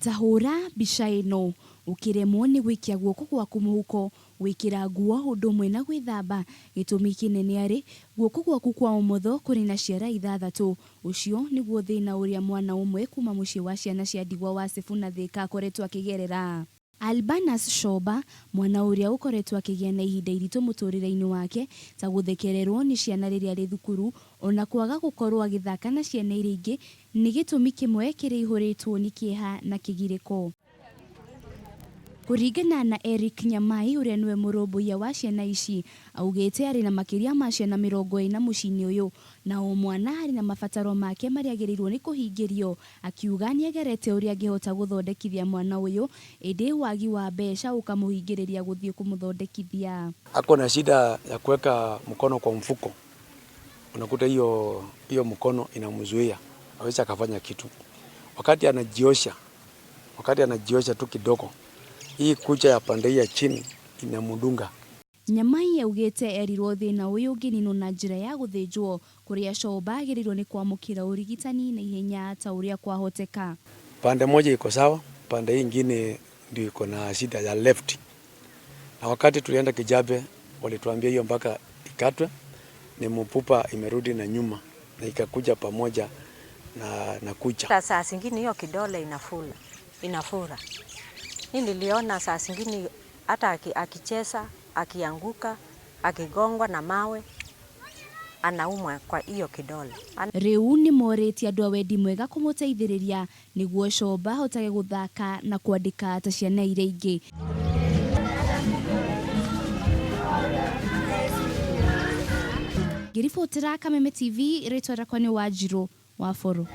Ta hũra mbica ĩno, Ũkĩremwo nĩ gũikia guoko gwaku mũhuko, gwĩkĩra nguo ũndũ ũmwe na gwĩthamba, gĩtũmi kĩnene arĩ, guoko gwaku kwa ũmotho kũrĩ na ciara ithathatũ. Ũcio nĩguo thĩna ũrĩa mwana ũmwe kuma mũciĩ wa ciana cia ndigwa wa Sifuna Thika akoretwo akĩgerera. Albanus Shoba, mwana ũrĩa ũkoretwo akĩgĩa na ihinda iritũ mũtũrĩre-inĩ wake, ta gũthekererwo nĩ ciana rĩrĩa arĩ thukuru, ona kwaga gũkorwo agĩthaka na ciana iria ingĩ nĩ gĩtũmi kĩmwe kĩrĩa aihũrĩtwo nĩ kĩeha na kĩgirĩko. Kũringana na Eric Nyamai ũrĩa nĩwe mũrũmbũiya wa ciana ici, augĩte arĩ na makĩria ma ciana 40 mũciĩ-inĩ ũyũ, na o mwana arĩ na mabataro make marĩa agĩrĩirwo nĩ kũhingĩrio. Akiuga nĩagerete ũrĩa angĩhota gũthondekithia mwana ũyũ, ĩndĩ wagi wa mbeca ũkamũhingĩrĩria gũthiĩ kũmũthondekithia. Ako na shida ya kuweka mkono kwa mfuko, unakuta hiyo hiyo mkono inamzuia hawezi akafanya kitu. Wakati anajiosha, wakati anajiosha tu kidogo, hii kucha ya pande hii ya chini inamdunga. Nyamai augĩte erirwo thĩna ũyũ ũngĩninwo na njĩra ya gũthĩnjwo kũrĩa Shomba agĩrĩirwo nĩ kwamũkĩra ũrigitani na ihenya ta ũrĩa kwahoteka. Pande moja iko sawa, pande hii ingine ndio iko na shida ya left. Na wakati tulienda Kijabe walituambia hiyo mpaka ikatwe, ni mfupa imerudi na nyuma na ikakuja pamoja na kucha. Saa zingine hiyo kidole inafura, inafura. Mimi niliona saa zingine hata akicheza, akianguka, akigongwa na mawe, anaumwa kwa hiyo kidole. Rĩu nĩ morĩtie andũ a wendi mwega kũmũteithĩrĩria nĩguo Shomba ahotage gũthaka na kwandĩka ta ciana iria ingĩ. Ngĩribotera Kameme TV, rĩtwa rĩakwa nĩ Wanjirũ wa Boro.